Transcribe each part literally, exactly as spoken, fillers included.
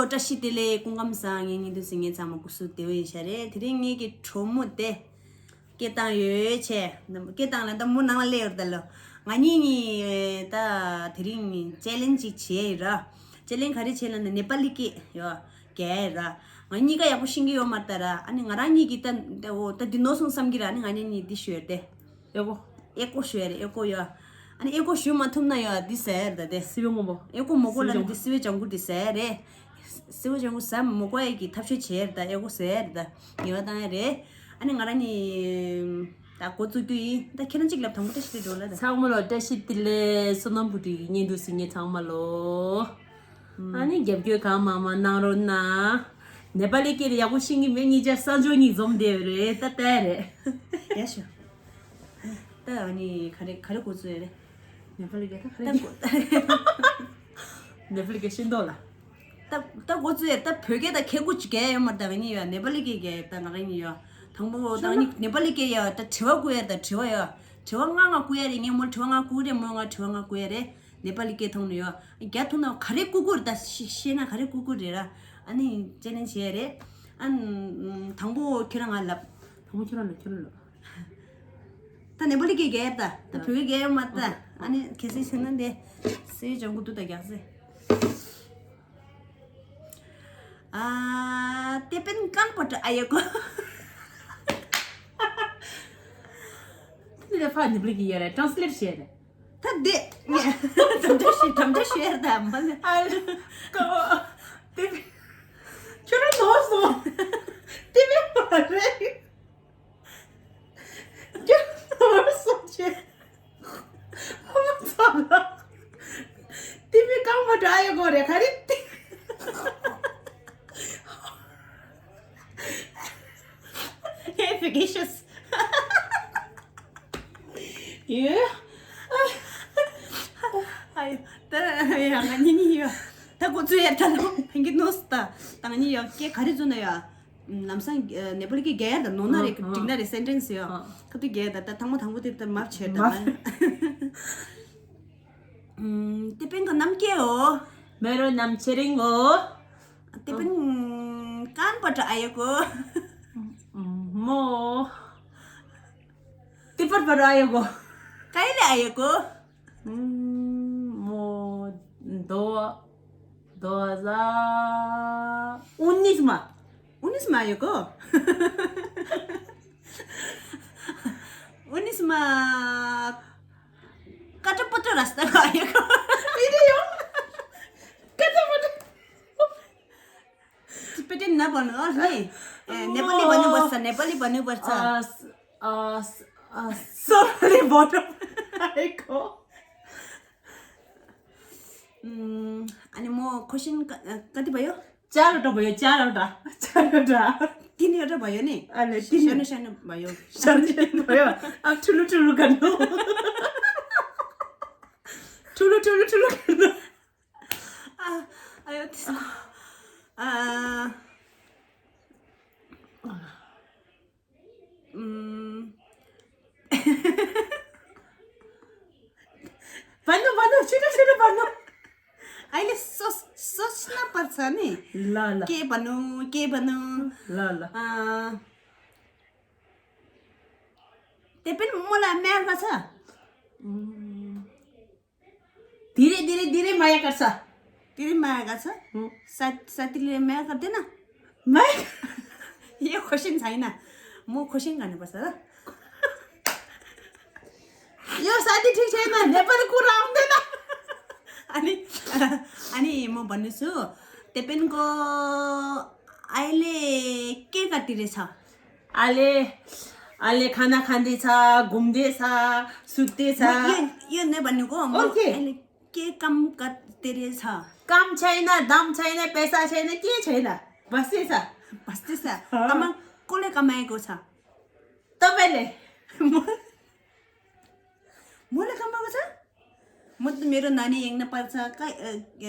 བཀྲ་ཤིས་བདེ་ལེགས། སྐུ་ཁམས་བཟང་། ངའི་སྙིང་དུ་ཟིན་ངའི་ཚང་མ་སྐུ་གཟུགས་བདེ་པོ་ཡིན་ཤག་རེད། དེ་རིང་ངེད་ཀྱི་གྲོགས་མོ་དེ་སྐད་བཏང་ཡོད་ཆེ། སྐད་བཏང་ལ་ད་མོ་ནང་ལ་སླེབས་ཡོད་རེད་ད་ལོ། ང་གཉིས་གཉིས་ད་དེ་རིང་ཅེ་ལེན་ཅིག་བྱས་ཡོད་ར། ཅེ་ལེན་ག་རེ་བྱས་ལ་ན་ནེ་པ་ལི་སྐད་ཡོད་རྒྱག་ཡོད་ར། ང་གཉིས་ཀ་ཡག་པོ་ཤེས་ཀྱི་ཡོད་མ་རེད་ད་ར། ཨ་ནི་ང་རང་གཉིས་ཀྱིས་ད་འོ་ད་འདི་ནོར་སོང་བསམ་གྱི་ར། ཨ་ནི་ང་གཉིས་གཉིས་འདི་ཞུ་ཡོད་དེ། ཨེ་གོ། ཨེ་གོ་ཞུ་ཡ་རེད། ཨེ་གོ་ཡོད། ཨ་ནི་ཨེ་གོ་ཞུ་མ་ཐུབ་ན་ཡོད་འདི་ཟེར་ད་དེ། སི་བོ་མོ་པོ། ཨེ་གོ་མོ་གོ་ལ་ནི་འདི་སི་བོ་ལྗང་གུ་འདི་ཟེར་རེད། སི་བོ་ལྗང་གུ་ཟ་མོ་གོ་ཡ་གི་ཐབས་ཤེས་བྱས་རེད་ད། ཨེ་གོ་ཟེར་རེད་ད། ངེས་པ་བཏང་ཡ་རེད། ཨ་ནི་ང་རང་གཉིས་ད་འགོ་བཙུགས་རྒྱུ་ཡིན། ད་ཁྱེད་རང་གཅིག་ལབ། དང་པོ་བཀྲ་ཤིས་བདེ་ལེགས་ལབ་ད། ཚང་མ་ལ་བཀྲ་ཤིས་བདེ་ལེགས། བསོད་ནམས་བུ་ཁྲིད་ཀྱི་བརྙན་ཐུང་གཟིགས་མཁན་ཚང་མ་ལོ། ཨ་ནི་རྒྱབ་སྐྱོར་གང་མང་མང་གནང་རོགས་གནང་། ནེ་པ་ལི་སྐད་ཡག་པོ་ཤེས་ཀྱི་མེད། གཉིས་ཆ་གསར་འབྱོར་གཉིས་འཛོམས་བསྡད་རེད་ད། ལྟ་རེད། ཡ་ཤོ། ད་ཨ་ནི་ག་རེ་ག་རེ་འགོ་བཙུགས་ཡ་རེད། ནེ་པ་ལི་སྐད་ད་ག་རེ། ད་འགོ་ནེ་པ་ལི་སྐད་ཤེས་མདོག་ལ། ད་ད་འགོ་བཙུགས་ཡ་ད་བོད་སྐད་ད་ཁྱེད་སྐུ་ཅིག་གས་ཡོད་མ་རེད། ད་ང་གཉིས་ཡོད་ནེ་པ་ལི་སྐད་གས་ད་ང་རང་གཉིས་ཡོད། དང་པོ་ད་ང་གཉིས་ནེ་པ་ལི་སྐད་ཡོད་ད་དྲི་བ་བསྐུར་ཡ་ད་དྲི་བ་ཡོད། དྲི་བ་ལྔ་ལྔ་བསྐུར་ཡ་རེད། ངས་མོ་ལ་དྲི་བ་ལྔ་བསྐུར་རེད། མོ་ལ་ང་དྲི་བ་ལྔ་བསྐུར་ཡ་རེད། ནེ་པ་ལི་སྐད་ཐོག་ནས་ཡོད། རྒྱ་ཐུག་ན་ག་རེ་བསྐུར་དགོས་རེད་ད། ཤེས་ཤེས་ན་ག་རེ་བསྐུར་དགོས་རེད་ར། ཨ་ནི་ཅེ་ལེན་བྱས་རེད། ཨ་ནི་དང་པོ་ཁྱོད་རང་ང་ལབ། དང་པོ་ཁྱོད་རང་ལབ། ཁྱོད་རང་ལབ། ད་ནེ་པ་ལི་སྐད་རྒྱག་ད། ད་བོད་སྐད་རྒྱག་ཡོད་མ་རེད་ད། ཨ་ནི་གལ་སྲིད་བྱས་ན་འདི་སི་བོ་ལྗང་གུ་འདི་ད་རྒྱག་ཟེར། ཨ། དེ་པན་གང་པོ་ཏྲ་ཨ་ཡ་གོ། དེ་ལས་ཕ་ནི་པ་ལི་སྐད་ཡ་ར་ཊྲན་སི་ལེཊ་བྱས་རེད། ད་དེ་ངས་དམ་བཅའ་བྱས་དམ་བཅའ་བྱས་རེད་ད་མ་ལ། ཨ་ལ་ཀོ། དེ་པན་ཁྱོད་རང་ནོར་སོང་། དེ་པན་མ་རེད། ཀྱང་ནོར་སོང་ཆེ། ཨ་མ་ཚ་ལ། དེ་པན་གང་པོ་ཏྲ་ཨ་ཡ་གོ་རེད་ག་རེ་དེ། ཧེ་ཕི་གེ་ཤེས། ཡེ། ཨ་ཡ། ད་ཡ་ང་གཉིས་གཉིས་ཡོད། ད་འགོ་བཙུགས་ཡ་ད་ལོ་ཕན་གི་ནོ་སི་ད། ད་ང་གཉིས་ཡོད་སྐད་ག་རེ་བཙུགས་ན་ཡ། ལམ་སང་ནེ་པ་ལི་སྐད་རྒྱག་ཡ་ད་ནོར་ན་རེད་འགྲིག་ན་རེད་སེན་ཊེན་སི་ཡོད། ཁ་ཐུག་རྒྱག་ཡ་ད་ད་ཐང་མ་དང་པོ་དེ་ད་མ་བྱེད་ད་མ། དེ་པན་ག་ནམ་སྐྱེ་འོ། མེ་རོ་ནམ་ཆེ་རིང་འོ། དེ་པན་གང་པ་ཏྲ་ཨ་ཡ་གོ། མོ། དེ་པར་པར་ཨ་ཡ་གོ། ཀའི་ལེ་ཨ་ཡ་གོ། ཨུམ། མོ། དོ། དོ་ཟ། ཨུན་ནིས་མ། ཨུན་ནིས་མ་ཡོད་གོ། ཨུན་ནིས་མ། ཀ་ཏྲ་པ་ཏྲ་ར་སྟ་ག་ཡོད་གོ། ཨི་རེ་ཡོ། ཀ་ཏྲ་པ་ཏྲ། ཏི་པེ་ཏན་ན་བ་ནུ་ཨ་ལེ། ཨེ་ནེ་པ་ལི་བ་ནུ་བར་ས། ནེ་པ་ལི་བ་ནུ་བར་ས། ཨ་ས་ཨ་ས་ཨ་ས་ལི་བ་ནུ་ཨ་ཁོ། ཨུམ། ཨ་ནི་མོ་ཁོ་ཤིན་ཀ་ཀ་ཏི་བ་ཡོ། ཅ་ར་ཏ་བ་ཡོ། ཅ་ར་ཏ། ཅ་ར་ཏ། ཏི་ནི་ཡོ་ཏ་བ་ཡོ་ནི། ཨ་ལེ་ཏི་ནི། ཤ་ནུ་ཤ་ནུ་བ་ཡོ། ཤ་ནུ་ཤ་ནུ་བ་ཡོ། ཨ་ཐུ་ལུ་ཐུ་ལུ་ག་ནོ། ཐུ་ལུ་ཐུ་ལུ་ཐུ་ལུ་ག་ནོ། ཨ། ཨ་ཡོ་ཏི་སྐོ། ཨ། ཨུམ། བ་ནུ་བ་ནུ་ཤི་ར་ཤི་ར་བ་ནུ། ཨ་ལེ་སོ་སོ་སོ་སི་ན་པར་ཚ་ནི། ལ་ལ། ཀེ་བ་ནུ་ཀེ་བ་ནུ། ལ་ལ། ཨ། དེ་པན་མོ་ལ་མེ་ག་ཚ། ཨུམ། དི་རེ་དི་རེ་དི་རེ་མ་ཡ་གར་ས། དི་རེ་མ་ཡ་གར་ས། ཧུམ། ས་ས་དི་རེ་མ་ཡ་གར་དེ་ན། མ་ཡ་གར། ཡེ་ཁོ་ཤིན་ཚ་ཡིན་ན། མོ་ཁོ་ཤིན་ག་ནས་པ་ས། ཡོ་ས་དི་ཁྲིག་ཆེ་ན་ནེ་པ་ལི་ཁུ་རང་དེ་ན། ཨ་ནི་ཨ་ནི་མོ་བ་ནི་སུ། དེ་པན་གོ། ཨ་ལེ་ཀེ་ག་དི་རེ་ས། ཨ་ལེ། ཨ་ལེ་ཁ་ན་ཁ་འདི་ཚ་གུམ་འདི་ཚ་སུ་ཏི་ཚ། ཡོད་ཡོད་ནས་བ་ནི་གོ་མོ། ཨོ་ཁེ། ཨ་ལེ་ཀེ་ཀམ་ཀ་ཏེ་རེ་ཚ། ཀམ་ཆ་ཡིན་ན་དམ་ཆ་ཡིན་ན་པེ་ས་ཆ་ཡིན་ན་ཀེ་ཆ་ཡིན་ན་བ་སེ་ཚ། བ་སེ་ཚ། ཨ་མ་ཀོ་ལེ་ཀ་མ་ཡི་གོ་ཚ། ཏོ་པེ་ལེ། མོ། མོ་ལེ་ཀམ་པ་གོ་ཚ། མོ་ཏི་མེ་རོ་ན་ནི་ཡེང་ན་པར་ཚ་ཀ་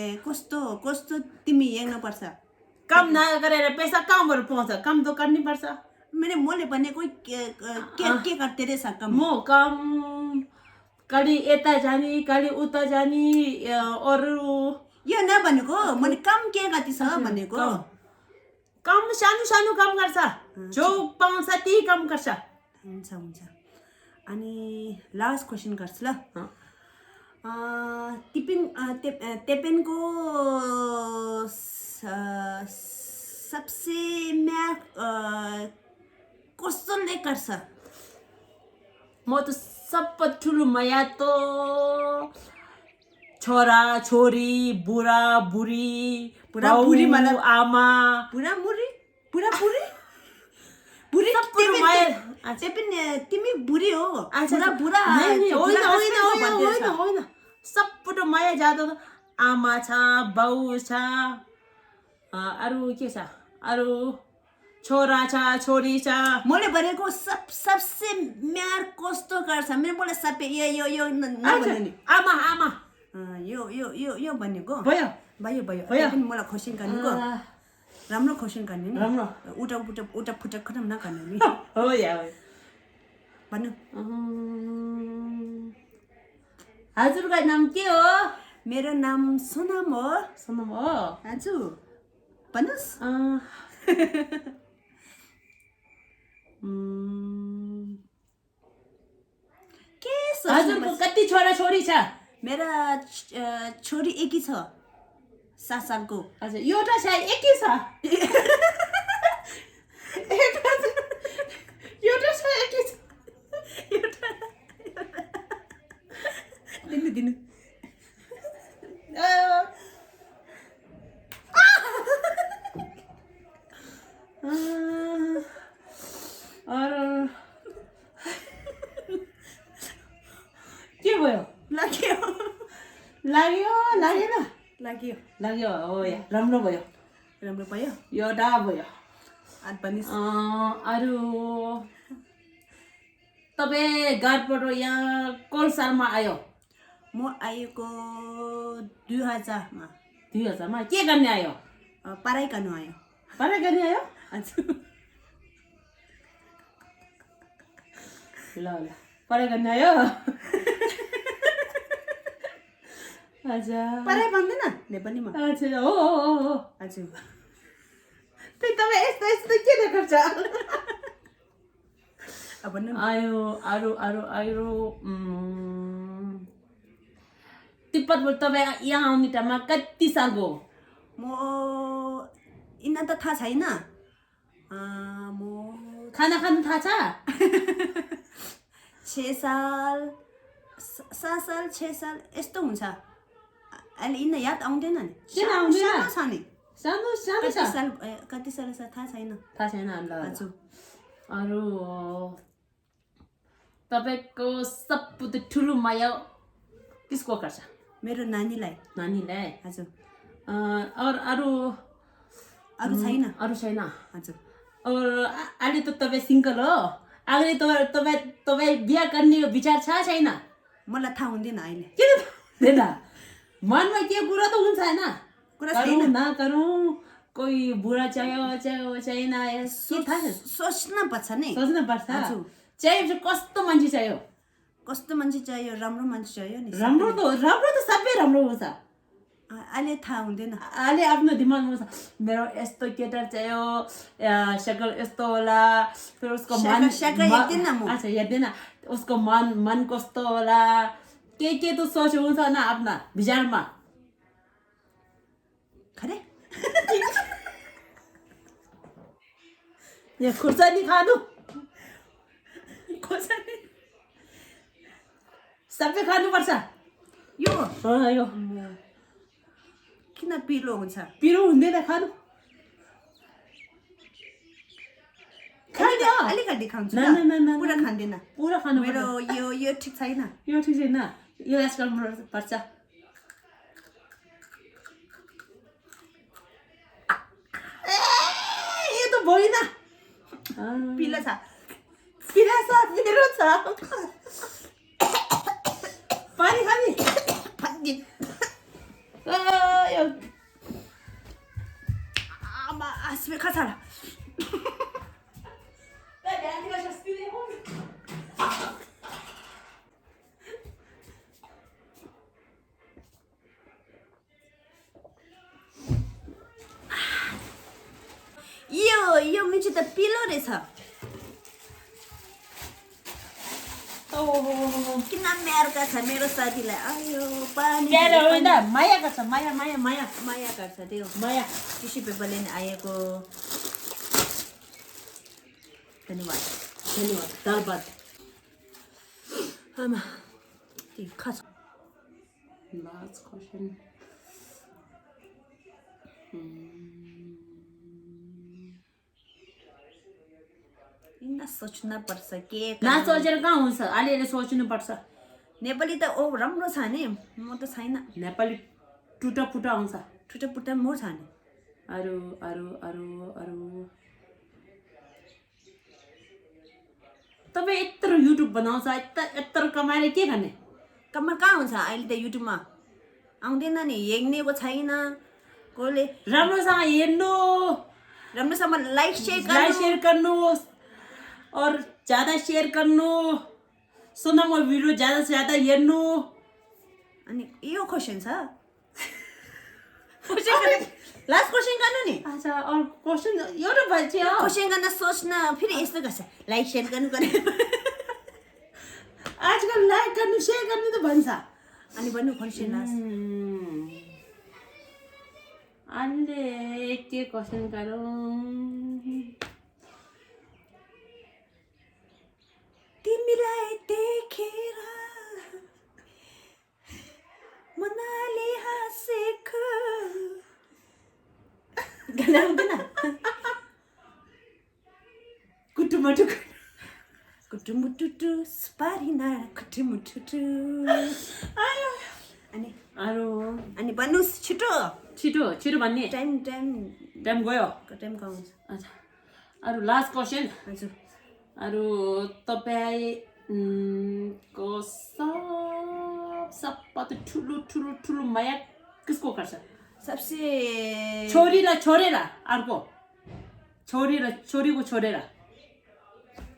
ཨེ་ཀོ་སྟོ་ཀོ་སྟོ་ཏི་མི་ཡེང་ན་པར་ཚ། ཀམ་ན་ཀ་རེ་རེ་པེ་ས་ཀམ་བར་པོང་ཚ་ཀམ་དོ་ཀར་ནི་པར་ཚ། མེ་རེ་མོ་ལེ་པ་ནེ་ཀོ་ཀེ་ཀེ་ཀར་ཏེ་རེ་ས་ཀམ། མོ་ཀམ། ཀ་ལི་ཨེ་ཏ་ཇ་ནི་ཀ་ལི་ཨུ་ཏ་ཇ་ནི་ཨོ་རུ། यो न भनेको, मैले काम के गर्दैछ भनेको। काम। काम सानो सानो काम गर्छ। अँ, जो पाउँछ त्यही काम गर्छ। हुन्छ, हुन्छ। अनि लास्ट क्वेसन गर्छु ल। अँ। अँ, तिपिन, अँ, ते-, अँ, तेपेनको स-, सबसे म्या, अँ, कसले गर्छ? म त सब ठुलो माया त छोरा, छोरी, बुढा, बुढी, बुढा, बाउ, बुढी मतलब आमा। बुढा, बुढी? बुढा, बुढी? बुढी, सब कुरो तेपिन, माया। ते-, अच्छा। तेपिन, अ, तिमी बुढी हो। अच्छा, बुढा, अच्छा। बुढा, नहीं, नहीं, अ, होइन, बुढा होइन, husband को होइन, भन्दैछ। होइन, होइन। सब कुरो माया जादो त आमा छ, बाउ छ, अ, अरू के छ? अरू छोरा छ, छोरी छ। मैले भनेको सब, सबसे म्यार कस्तो गर्छ? मैले बोले सबै यो, यो, यो न-, अच्छा, नभन्नु नि। आमा, आमा। अँ, यो, यो, यो, यो भनेको। भयो। भयो, भयो। भयो। त्यो पनि मलाई क्वेसन गर्नुको। अँ। राम्रो क्वेसन गर्ने नि। राम्रो। उल्टा, उल्टा, उल्टा फुल्टा खतम नगर्ने नि। हो या, हो। भन्नु। अँ, हजुरको नाम के हो? मेरो नाम सोनम हो। सोनम हो? हजुर। भन्नुहोस्। अँ। उम्। के सोच्नु हजुरको पर्छ? कति छोरा छोरी छ? मेरा छ-, अ, छोरी एकी छ, सात सालको। हजुर, एउटा छ, एकी छ। एउटा छ, एउटा छ, एकी छ। एउटा, दिनु, दिनु। अ, अँ, अरू के भयो? लाग्यो। लाग्यो, लागेन? लाग्यो। लाग्यो, हो या, राम्रो भयो। राम्रो भयो? एउटा भयो। आठ बनिस। अँ, अरू तपाईँ घरबाट यहाँ कल सालमा आयो? म आएको दुई हजारमा। दुई हजारमा के गर्ने आयो? अ, पढाइ गर्नु आयो। पढाइ गर्ने आयो? हजुर। ल, ल। पढाइ गर्ने आयो? हजुर। पढाइ भन्दैन नेपालीमा? हजुर, हो, हो, हो, हो। हजुर। त्यही तपाईँ यस्तो, यस्तो किन गर्छ? अब भन्नु न। आयो, अरू, अरू, अरू, उम्, तिब्बतबाट तपाईँ यहाँ आउने टाइममा कति सालको हो? म यिनीहरू त थाहा छैन। अँ, म खाना खानु थाहा छ? छ साल, स-, सात साल, छ साल यस्तो हुन्छ। आ-, अहिले यिनीहरू याद आउँदैन नि। किन आउँदैन? सानो छ नि। सानो, सानो कति छ। साल, ए, कति साल छ थाहा छैन। थाहा छैन, ल, ल। हजुर। अरू, तपाईँको सबभन्दा ठुलो माया किसको गर्छ? मेरो नानीलाई। नानीलाई? हजुर। अँ, अरू, अरू? अरू छैन। अरू छैन? हजुर। अरू, आ-, अहिले त तपाईँ सिङ्गल हो। अगाडि तपाईँ, तपाईँ, तपाईँ बिहा गर्ने विचार छ छैन? मलाई थाहा हुँदैन अहिले। किन थाहा हुँदैन? मनमा के कुरा त हुन्छ होइन? कुरा गरौँ छैन। नगरौँ, कोही बुढा चाहियो, चाहियो, चाहिएन, के थाहा छ? सोच्न पर्छ नि। सोच्न पर्छ। हजुर। चाहियो चाहिँ कस्तो मान्छे चाहियो? कस्तो मान्छे चाहियो? राम्रो मान्छे चाहियो नि। राम्रो त, राम्रो त सबै राम्रो हुन्छ। अ-, अहिले थाहा हुँदैन। अहिले आफ्नो दिमागमा छ, मेरो यस्तो केटा चाहियो, या, शक्ल यस्तो होला, फेरि उसको मन, सक्ल, सक्ल हेर्दिनँ म। अच्छा, हेर्दिनँ। उसको मन, मन कस्तो होला, के के त सोच हुन्छ न आफ्ना विचारमा। खरे? यहाँ खुर्सानी खानु। खुर्सानी। सबै खानुपर्छ। यो? अँ, यो। किन पिरो हुन्छ? पिरो हुँदैन, खानु। खाने हो? अलिकति खान्छु ना, ल। ना, ना, ना, पुरा ना। खाँदिनँ। पुरा खानु मेरो पर्छ। यो, यो ठिक छैन। यो ठिक छैन। यो आजकल पर्छ। ए, यो त भएन। अँ। पिरो छ। पिरो छ, पिरो छ। पानी खाने? पानी। अँ, यो। आमा, आसमे खा छ र? ད་པི་ལོ་རེད་ས། ཨོ། ཀི་ན་མེར་ཀ་ས་མེ་རོ་ས་དི་ལ་ཨ་ཡོ་པ་ནི། ཀེ་ར་འོ་ད་མ་ཡ་ཀ་ས་མ་ཡ་མ་ཡ་མ་ཡ། མ་ཡ་ཀ་ས་དེ་ཡོ། མ་ཡ། ཏི་ཤུ་པེ་པར་ལེན་ཨ་ཡ་ཀོ། धन्यवाद। धन्यवाद। दाल भात। ཨ་མ། དེ་ཁ་ཚ། Last question. Hmm. ཡིན་ན་सोचना पड़ सके। ना सोचेर कहाँ हुन्छ? अलिअलि सोच्नु पर्छ। नेपाली त ओ राम्रो छ नि, म त छैन। नेपाली टुटाफुटा आउँछ। टुटाफुटा म छ नि। अरू, अरू, अरू, अरू। तपाईँ यत्रो YouTube बनाउँछ, यत्रो, यत्रो कमाएर के गर्ने? कमाएर कहाँ हुन्छ अहिले त YouTube-मा? आउँदैन नि, हेर्नेको छैन। कसले राम्रोसँग हेर्नु, राम्रोसँग like share गर्नु। लाइक सेयर गर्नुहोस्, और ज्यादा सेयर गर्नु, सोनामको भिडियो ज्यादा से ज्यादा हेर्नु। अनि यो क्वेसन छ। क्वेसन लास्ट क्वेसन गर्नु नि। अच्छा, और क्वेसन एउटा भन्छ हो। क्वेसन गर्न सोच्न फेरि यस्तो गर्छ, लाइक सेयर गर्नु पर्यो। आजकल लाइक गर्नु सेयर गर्नु त भन्छ। अनि भन्नु क्वेसन लास्ट। हम्म। अन्ले के क्वेसन गरौँ? तिमीलाई देखेर मनाली हाँसेको। गाना आउँदैन? कुटुमटु। कुटुमुटुटु, सुपारीना, कुटुमुटुटु। अनि, अरू? अनि भन्नुहोस् छिटो। छिटो, छिटो भन्ने। Time, time. टाइम गयो। टाइम कम। अच्छा। अरू लास्ट क्वेसन। हजुर। अरू तपाईँ, उम्, को सब, सबभन्दा ठुलो, ठुलो, ठुलो माया किसको गर्छ? सबसे छोरीलाई छोडेर अर्को। छोरी र छोरीको छोडेर।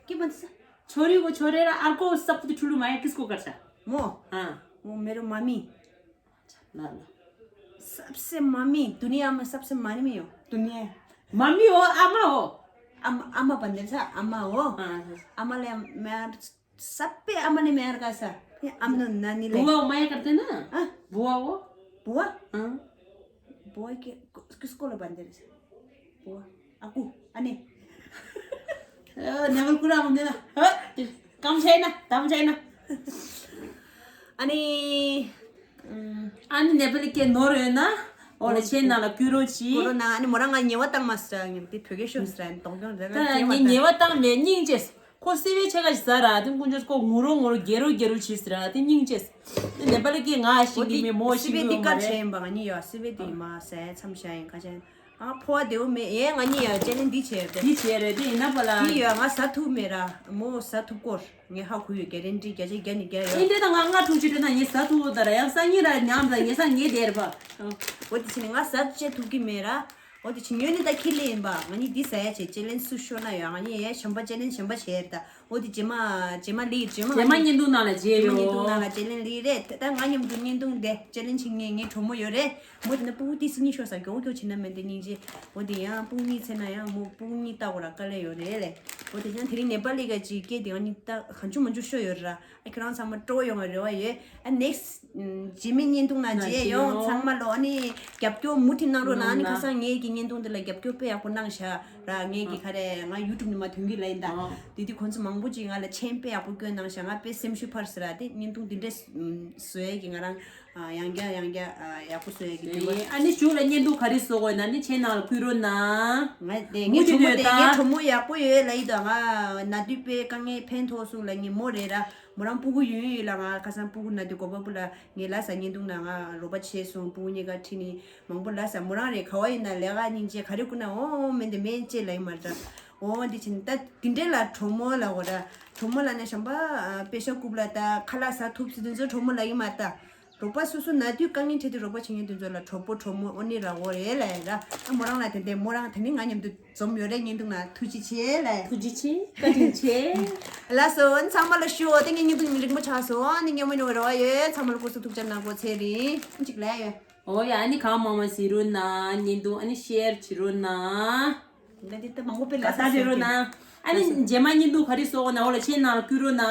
के भन्छ? छोरीको छोडेर अर्को सबभन्दा ठुलो माया किसको गर्छ? म? अँ। म मेरो मम्मी। ल, ल। सबसे मम्मी, दुनियाँमा सबसे मम्मी हो। दुनियाँ। मम्मी हो, आमा हो? आमा, आमा भन्दैछ, आमा हो। अँ, हजुर। आमाले माया, सबै आमाले माया गर्छ। ए, आफ्नो नानीलाई। बुवा हो, माया गर्दैन? अँ? बुवा हो? बुवा? अँ। बुवा के, किसकोलाई भन्दै रहेछ? बुवा। आकु, अनि। ए, नेपाल कुरा हुँदैन। ह, काम छैन, दाम छैन। अनि, उम्, अनि नेपाली के नोर होइन? ओले छेन नाला कुरो छि। कोरोना, अनि मोराङ न्येवा ताङ मास्टर, त्यो ठोके शो स्ट्राइन, तोङ तोङ नि न्येवा ताङ मे निङ चेस। ཁོ་སི་བེ་ཆེ་ག་ཞིག་ཟ་ར་དེ་ཀུན་ཅོས་ཁོ་ངུ་རོ་ངུ་རོ་རྒྱལ་རོ་རྒྱལ་རོ་ཆི་ཟེར་ར་དེ་སྙིང་རྗེ། དེ་ནེ་པ་ལི་གི་ང་ཞིག་གི་མེ་མོ་ཞིག་སི་བེ་དེ་ཀར་ཆེ་ཡིན་པ་ང་གཉིས་ཡོད། སི་བེ་དེ་མ་ཟས་མཚམས་བཞག་ཡིན་ཁ་ཆེན། ཨ་ཕོ་བ་དེའུ་མེ་ཡེ་ང་གཉིས་ཡོད་ཅེ་ལེན་འདི་བྱས་རེད། འདི་བྱས་རེད་དེ་ཡིན་ན་པ་ལ། འདི་ཡོད་ང་ཟ་ཐུབ་མེད་ར་མོ་ཟ་ཐུབ་སྐོར་ངས་ཧ་གོ་ཡོད་གེ་རེན་ཏི་བརྒྱ་ཆ་བརྒྱ་ནས་བརྒྱ་ཡོད། ཨེ་འདྲེ་དང་ང་ང་ཐུག་ཅི་འདྲེ་ན་ངས་ཟ་ཐུབ་ད་ར་ཡང་སང་ཉིན་ར་ཉམས་ད་ངས་སང་ངས་དེར་པ། འོ་དེ་ཕྱིན་ནས་ང་ཟ་བཅད་ཐུབ་ཀྱི་མེད་ར། འོ་དེ་ཕྱིན་ཉོན་ནི་ད་ཁྱི་ལེ་ཡིན་པ་ང་གཉིས་འདི་ཟ་ཡ་བྱས་ཅེ་ལེན་སུ་ཤོར་ན་ཡོད་ང་གཉིས་ཡ་ཞམ་པ་ཅེ་ལེན་ཞམ་པ་བྱས་ར་ད། འོ་དེ་རྗེས་མ་རྗེས་མ་ལི་རྗེས་མ་རྗེས་མ་བརྙན་ཐུང་ནང་ལ་མཇལ་རྗེས་མ་ཡོད། བརྙན་ཐུང་ནང་ལ་ཅེ་ལེན་ལི་རེད་ད་ང་མཉམ་དུ་བརྙན་ཐུང་དེ་ཅེ་ལེན་ཕྱིན་ངས་ངའི་གྲོགས་མོ་ཡོད་རེད། མོ་དེ་ན་སྤུ་གུ་ཏི་སི་གཉིས་ཤོར་ས་མགྱོགས་མགྱོགས་ཕྱིན་ན་མེད་དེ་སྙིང་རྗེ། འོ་དེ་ཡང་སྤུ་གུ་གཉིས་ཚེ་ན་ཡང་མོ་སྤུ་གུ་གཉིས་ལྟ་དགོས་ར་དཀའ་ལས་ཡོད་རེད་ལེ། འོ་དེ་ཡང་དེ་རིང་ནེ་པ་ལི་ག་ཅིག་སྐད་དེ་ང་གཉིས་ལྟ་གང་བྱུང་མང་བྱུང་ཤོར་ཡོད་ར། ཨ་ཁྱེད་རང་ཚང་མ་སྤྲོ་བོ་ཡོང་བའི་རེ་བ་ཡོད། ཨ་next རྗེས་མའི་བརྙན་ཐུང་ནང་མཇལ་ཡོང་། ཚང་མ་ལོ་ཨ་ནི་རྒྱབ་སྐྱོར་མུ་མཐུད་གནང་རོགས་གནང་། ཨ་ནི་ཁ་སང་ངེད་ཀྱི་བརྙན་ཐུང་འདི་ལ་རྒྱབ་སྐྱོར་དཔེ་ཡག་པོ་གནང་བཞག་ར། ངེད་ཀྱི་ག་རེ་ང་ཡུ་ཊུབ་ནས་མ་ཐོན་གི་ལ་ཡིན་ད། དེ་དུས་ཁོང་ཚོ་མང་པོ་ཅིག་ང་ལ་མཆན་དཔེ་ཡག་པོ་བསྐྱོན་གནང་བཞག་ང་དཔེ་སེམས་ཤུགས་འཕར་ཟེར་ར། དེ་བརྙན་ཐུང་འདི་འདྲས་བཟོ་ཡས་ཀྱི་ང་རང་ཡང་བསྐྱར་ཡང་བསྐྱར་ཡག་པོ་བཟོ་ཡས་ཀྱི་འདུག་བ། ཨ་ནི་གཞུག་ལ་བརྙན་ཐུང་ག་རེ་བཟོ་དགོས་ན་ནི་མཆན་ནང་ལ་བསྐུར་རོགས་གནང་། ང་དེ་ངའི་གྲོགས་མོ་དེ་ངའི་གྲོགས་མོ་ཡག་པོ་ཡོད་ལ་ཡིན་ད། ང་ན་དུས་དཔེ་དཀའ་ངལ་ཕན་ཐོགས་སོང་ལ་ངའི་མོ་རེད་ར། མོ་རང་སྤུ་གུ་ཡོད་ཡོད་ལ་ང་ཁ་སང་སྤུ་གུ་ན་དུས་གོ་པ་སྤུ་ལ་ངས་ལ་ས་བརྙན་ཐུང་ན་ང་རོགས་པ་བྱས་སོང་སྤུ་གུ་གཉིས་ཀ་ཁྲིད་ནི་མང་པོ་ལ་ས་མོ་རང་རེད་ག་བ་ཡིན་ན་ལས་ཀ་སྙིང་རྗེ་ག་རེ་བསྐུར་ན་འོ་མེན་དེ་མེན་ཅེས་ལ་ཡིན་མ་རེད། འོ་འདི་ཕྱིན་ད་དེ་འདྲས་ལ་གྲོགས་མོ་ལ་འོ་ར་གྲོགས་མོ་ལ་ནས་གཞན་པ་པེ་ཤ་རྐུབ་ལ་ད་ཁ་ལག་ཟ་ཐུབ་སི་དུས་ཚོད་གྲོགས་མོ་ལ་ཡིན་མ་ད། རོགས་པ་སོ་སོ་ན་དུས་དཀའ་ངལ་འཕྲད་དུས་རོགས་པ་བྱེད་མཁན་དེ་ཚོ་ལ་གྲོགས་པོ་གྲོགས་མོ་ཨོ་ནི་ར་འོ་རེད་ལ་ཡ་ར། ཨ་མོ་རང་ལ་དེ་འདྲས་མོ་རང་དེ་ནི་ང་མཉམ་དུ་འཛོམས་ཡོད་རེད། བརྙན་ཐུང་ན་ཐུགས་རྗེ་ཆེ་ལ། ཐུགས་རྗེ་ཆེ། བཀའ་དྲིན་ཆེ། ལགས་སོ་ཨ་ནི་ཚང་མ་ལ་ཞུ་འོ་དེ་ངའི་བརྙན་ཐུང་རིང་པོ་ཆགས་སོང་། ཨ་ནི་སྙན་མོ་མྱོང་བའི་རེ་བ་ཡོད། ཚང་མ་ལ་སྐུ་གཟུགས་ཐུགས་ཅག་གནང་གོ་ཚེ་རིང་གཅིག་ལ་ཡོད། འོ་ཡ་ཨ་ནི་གང་མང་མང་གཟིགས་རོགས་གནང་། བརྙན་ཐུང་ཨ་ནི་ཤེར་བྱེད་རོགས་གནང་། ད་འདི་ལྟ་མང་པོ་དཔེ་ལ་ས་རེ་རོ་ན། ཨ་ནི་རྗེས་མ་ཉིན་དུ་ག་རེ་སོགས་ན་འོ་ལ་ཆེན་ནང་ལ་བསྐུལ་རོ་ན།